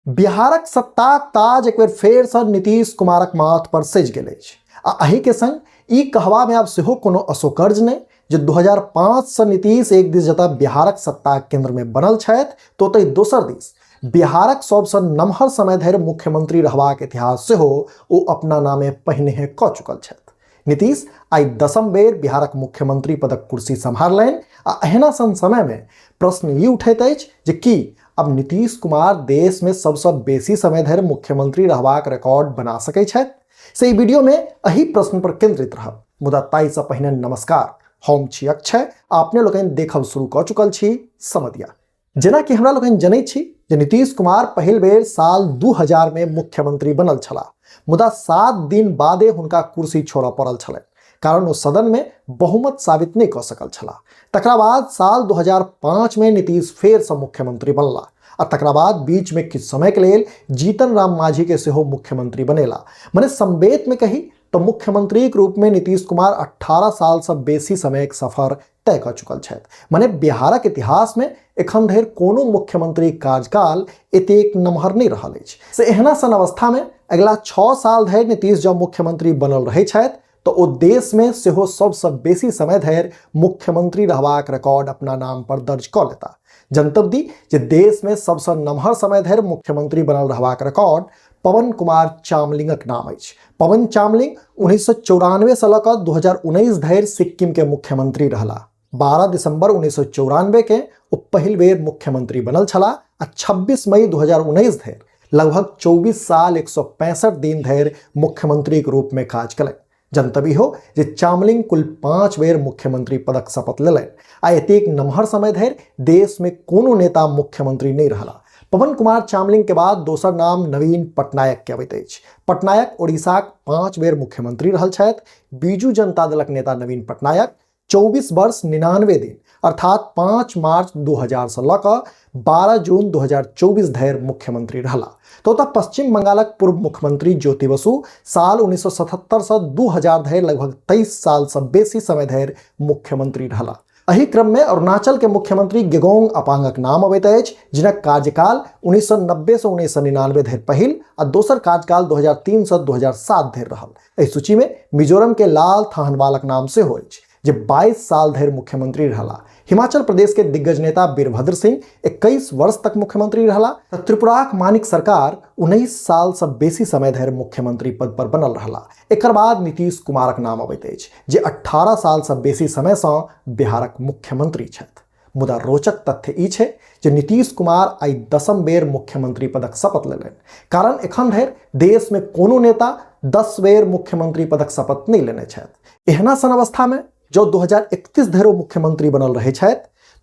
बिहारक सत्ताक ताज एक बेर फेरसँ नीतीश कुमारक माथ पर सजि गेल अछि आ एहिके संग ई कहबामे आब सेहो कोनो असौकर्य नहि जे 2005 सँ नीतीश एक दिस जतऽ बिहारक सत्ताक केंद्रमे बनल छथि तऽ ओतहि दोसर दिस बिहारक सबसँ नमहर समय धरि मुख्यमंत्री रहबाक इतिहास सेहो ओ अपना नामे पहिनेहे कऽ चुकल छथि। नीतीश आइ दसम बेर बिहारक मुख्यमंत्री पदक कुर्सी सम्हारलनि आ एहना सन समयमे प्रश्न ई उठैत अछि जे की अब नीतीश कुमार देश में सबसँ बेसी समय धरि मुख्यमंत्री रहबाक रिकॉर्ड बना सकै छथि? से ई वीडियो में एहि प्रश्न पर केंद्रित रहब। मुदा ताहिसँ पहिने नमस्कार, हम छी अक्षय आ अपने लोकनि देखब शुरू कऽ चुकल छी समदिया। जेना कि हमरा लोकनि जनैत छी जे नीतीश कुमार पहिल बेर साल 2000 में मुख्यमंत्री बनल छलाह, मुदा 7 दिन बादे हुनका कुर्सी छोड़ऽ पड़ल छलनि, कारण ओ सदन में बहुमत साबित नहि कऽ सकल छलाह। तकरा बाद साल 2005 में नीतीश फेरसँ मुख्यमंत्री बनला आ तकरा बाद बीच में किछु समय के लेल जीतन राम मांझी के सेहो मुख्यमंत्री बनेला। मने संवेत में कही तो मुख्यमंत्री के रूप में नीतीश कुमार 18 साल से बेसी समय के सफर तय कऽ चुकल छथि। मने बिहारक इतिहास में एखन धरि कोनो मुख्यमंत्री कार्यकाल एतेक नमहर नहि रहल अछि। से एहना सन अवस्था में अगिला 6 साल धरि नीतीश जँ मुख्यमंत्री बनल रहै छथि तऽ ओ देश में सेहो सबसँ बेसी समय धरि मुख्यमंत्री रहबाक रिकॉर्ड अपना नाम पर दर्ज कऽ लेता। जनतब दी जे देश में सबसँ नमहर समय धरि मुख्यमंत्री बनल रहबाक रिकॉर्ड पवन कुमार चामलिंगक नाम अछि। पवन चामलिंग 1994 से लऽ कऽ 2019 धरि सिक्किम के मुख्यमंत्री रहला। 12 दिसंबर 1994 के ओ पहिल बेर मुख्यमंत्री बनल छलाह आ 26 मई 2019 धरि लगभग 24 साल 165 दिन धरि मुख्यमंत्री के रूप में काज कयलनि। जनतब इहो जे चामलिंग कुल 5 बेर मुख्यमंत्री पदक शपथ लेलनि आ एतेक नमहर समय धरि देश में कोनो नेता मुख्यमंत्री नहि रहला। पवन कुमार चामलिंग के बाद दोसर नाम नवीन पटनायक के अबैत अछि। पटनायक ओडिशाक 5 बेर मुख्यमंत्री रहल छथि। बीजू जनता दलक नेता नवीन पटनायक 24 वर्ष 99 दिन अर्थात 5 मार्च 2000 से लऽ कऽ 12 जून 2024 धरि मुख्यमंत्री रहला। तो ओतऽ पश्चिम बंगालक पूर्व मुख्यमंत्री ज्योति बसु साल 1977 से 2000 धरि लगभग 23 साल से बेसी समय धरि मुख्यमंत्री रहला। एहि क्रम में अरुणाचल के मुख्यमंत्री गेगोंग अपांगक नाम अबैत अछि, जिनक कार्यकाल 1990 से 1999 धरि पहिल आ दोसर कार्यकाल 2003 से 2007 धरि रहल। एहि सूची में मिजोरम के लाल थाहनवालक नाम सेहो अछि, जे 22 साल धरि मुख्यमंत्री रहला। हिमाचल प्रदेश के दिग्गज नेता वीरभद्र सिंह 21 वर्ष तक मुख्यमंत्री रहला। तऽ त्रिपुराक मानिक सरकार 19 साल से बेसी समय धरि मुख्यमंत्री पद पर बनल रहला। एकर बाद नीतीश कुमारक नाम अबैत अछि, जे 18 साल से बेसी समय से बिहारक मुख्यमंत्री छथि। मुदा रोचक तथ्य ई छै जे नीतीश कुमार आइ दसम बेर मुख्यमंत्री पदक शपथ लेलनि, कारण एखन धरि देश में कोनो नेता 10 बेर मुख्यमंत्री पदक शपथ नहि लेने छथि। एहना सन अवस्था में जँ 2031 धरि ओ मुख्यमंत्री बनल रहै छथि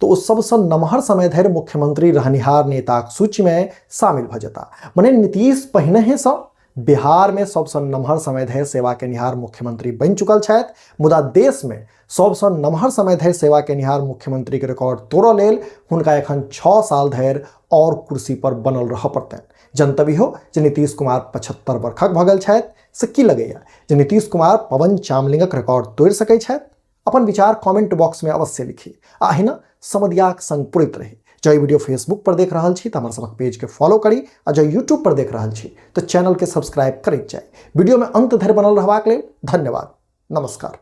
तऽ ओ सबसँ नमहर समय धरि मुख्यमंत्री रहनिहार नेताक सूची में शामिल भऽ जेता। मने नीतीश पहिनहेसँ बिहार में सबसँ नमहर समय धरि सेवा केनिहार मुख्यमंत्री बनि चुकल छथि, मुदा देश में सबसँ नमहर समय धरि सेवा केनिहार मुख्यमंत्री के रिकॉर्ड तोड़ऽ लेल हुनका एखन 6 साल धरि और कुर्सी पर बनल रहऽ पड़तनि। जनतब इहो जे नीतीश कुमार 75 वर्षक भऽ गेल छथि। से की लगैया जे नीतीश कुमार पवन चामलिंगक रिकॉर्ड तोड़ि सकै छथि? अपन विचार कमेंट बॉक्स में अवश्य लिखी आ अहिना समदियाक संग पुरैत रही। जँ ई वीडियो फेसबुक पर देख रहल छी तऽ हमर सबक पेज के फॉलो करी आ जँ यूट्यूब पर देख रहल छी तऽ चैनल के सब्सक्राइब करैत जाई। वीडियो में अंत धरि बनल रहबाक लेल धन्यवाद। नमस्कार।